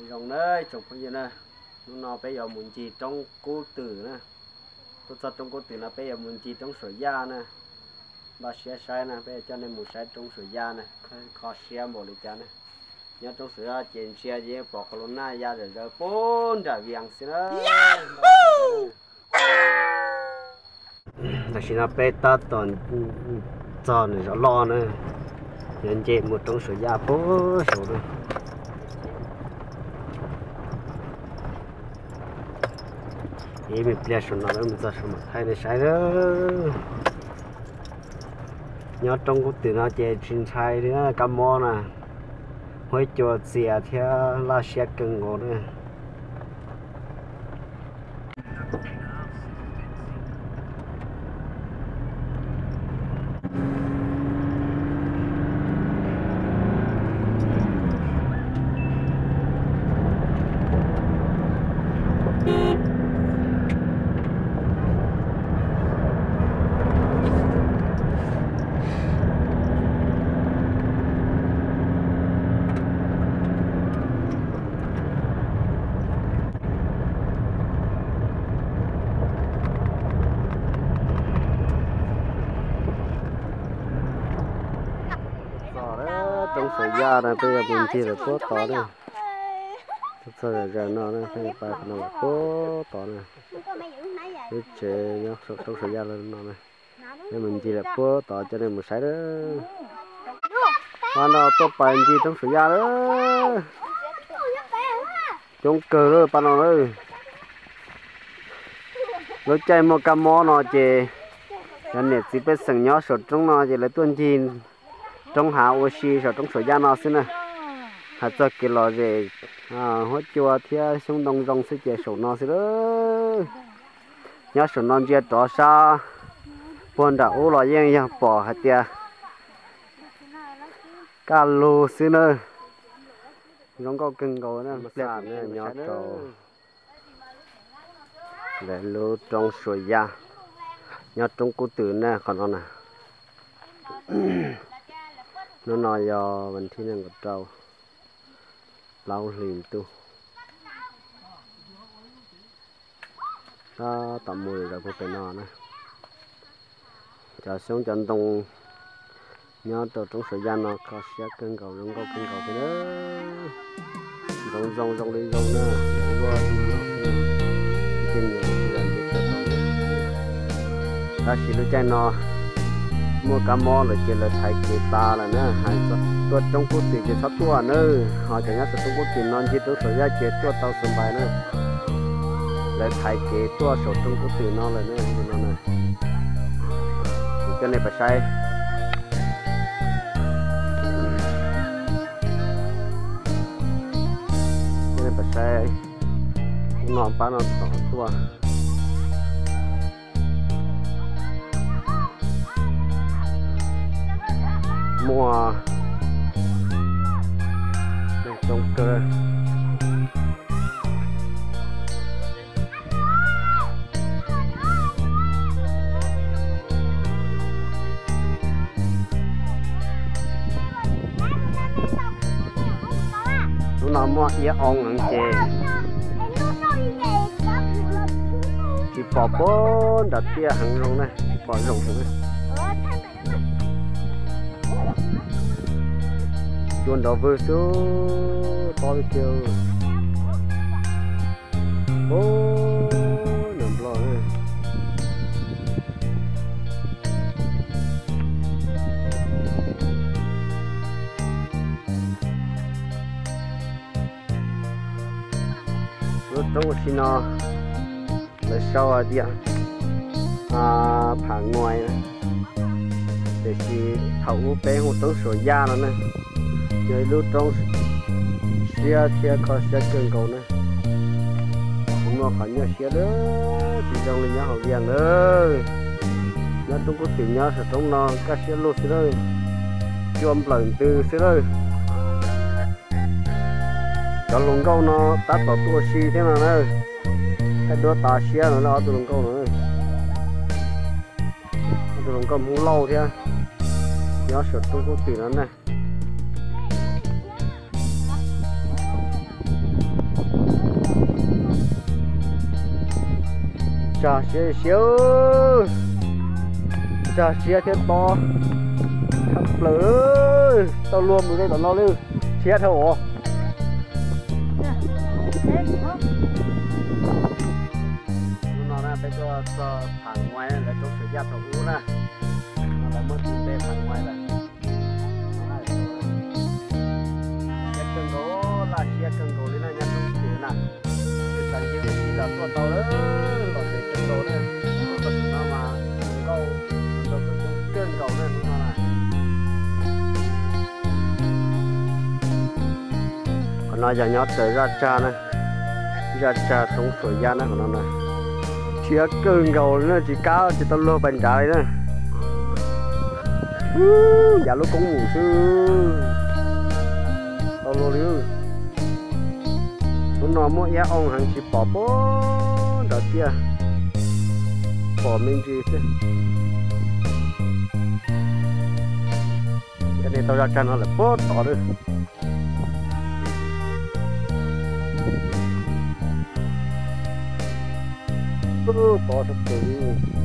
Zoo na tsoom phooj ywg na, hnub no peb yuav mus ncig roob Kub Twm na. Tuaj txog roob Kub Twm no peb yuav mus ncig roob Suam Yaj na. Npaj siab saib na, peb yuav coj nej mus saib roob Suam Yaj na, kho siab npaum li cas na. Nyob roob Suam Yaj ces ntsia ces yeej pom qhov lub naj ya zom zaws puag nram Vias xwb na. Tam sim no peb tab tom txog nws zov loj na, yuav nce mus roob Suam Yaj puag saud na. Ib me pliag saum no wb mus txog saum mam thaij nej saib na. Nyob roob Kub Twm no ces tsis ntshai li na, kab mob na, huab cua txias thiab laj siab kawg nkaus na. Txog roob Suam Yaj no peb yuav mus ncig lawm puag tod na. Txog zom zaws no na, peb yuav pais qhov no lawm puag tod na. Lub tsev nyob saum roob Suam Yaj lawm no na. Peb mus ncig lawm puag tod coj nej mus saib na. Pab no tuaj pais ncig roob Suam Yaj lawm. Coob kawg lawm pab no lawm. Lub caij muaj kab mob no ces cov niam txiv pej xeem nyob saum roob no ces lawv tuaj ncig roob hav ua si saum roob Suam Yaj no xwb na. Hais txog kev lom zem, huab cua thiab xyoob ntoo zoo xwb ces saum no xwb lawm. Nyob saum no ntsia rov sab puag nram ub los yeej yog pom hais tias kaj lug xwb na. Zoo nkauj kawg nkaus na. Nyob rau ntawm lub roob Suam Yaj, nyob roob Kub Twm na qhov no na. Hnub no yog vas thib nees nkaum rau, plaub hlis ntuj. Tab tom mus zom zaws puag pem no na. Cov xyoob cov ntoo nyob rau roob Suam Yaj no kho siab kawg nkaus, zoo nkauj kawg nkaus thiab na. Ntoo zoo zoo li zoo na, luaj li luaj, tej niam txiv los nce tuaj tau na. Tab sis lub caij no muaj kab mob lawm ces lawv thaiv kev tas lawm na, hais tias tuaj roob Kub Twm ces txhob tuaj nawb, ho cov nyob saum roob Kub Twm no ncig roob Suam Yaj ces tuaj tau xwb npais na. Lawv thaiv kev tuaj saum roob Kub Twm no lawm na, no na. Kuv coj nej pais saib, coj nej pais saib, no pab no tom tuaj. Muaj neeg coob kawg. Hnub no muaj iab oo heev ces tsis pom puag nram tiaj heev zoo na, tsis pom zoo heev na. Cua nrov vwg xwb, tob ib pliag. Ub, nrov nplog na. Lub roob ua si no lawv sau hais tias Pham Nguais, tiam sis thaum ub peb hu roob Suam Yaj no na. Yog ib lub roob siab thiab kho siab kawg nkaus na. Tsis muaj qhov nyuaj siab lawm, tsis zoo li nyob hauv Vias lawm. Nyob roob Kub Twm nyob saum roob no kaj siab luaj xwb lawm. Cua nplawm ntws xwb lawm. Cov hluas nkauj no tab tom tuaj ua si thiab no na. Thaij duab tas siab no na, ob tug hluas nkauj no. Ob tug hluas nkauj Hmoob Lauj thiab, nyob saum roob Kub Twm no na. Tsag siab siab, tsag siab thiab tob tshaj plaws. Tau luag mus ze tom no lawm, siab dhau os. Hnub no na peb tuaj txog Phav Nguais, lawv roob Suav Yaj thaum ub na. No lawv muab tis npe Phav Nguais lawm. Siab kawg nkaus, laj siab kawg nkaus li na, nyob roob Suav na. Tsis xav ntsib ua si los tuaj tau lawm, los ntev kawg nkaus na. Tus no mas nkauj, tus no kuj coob kawg nkaus na hnub no na. Qhov no yog nyob raws zaj tsag na, zaj tsag roob Suav Yaj na qhov no na. Siab kawg nkaus li na, tsis kam tsis tau luag pais nrad li na. Yav lub koob mus xwb. Tau luag li. Hnub no muaj iab oo heev tsis pom puag nrad tiaj, pom me ntsis xwb. Cov niag tau zaj tsag no lawm puag tod lawm. Pov sab pes li.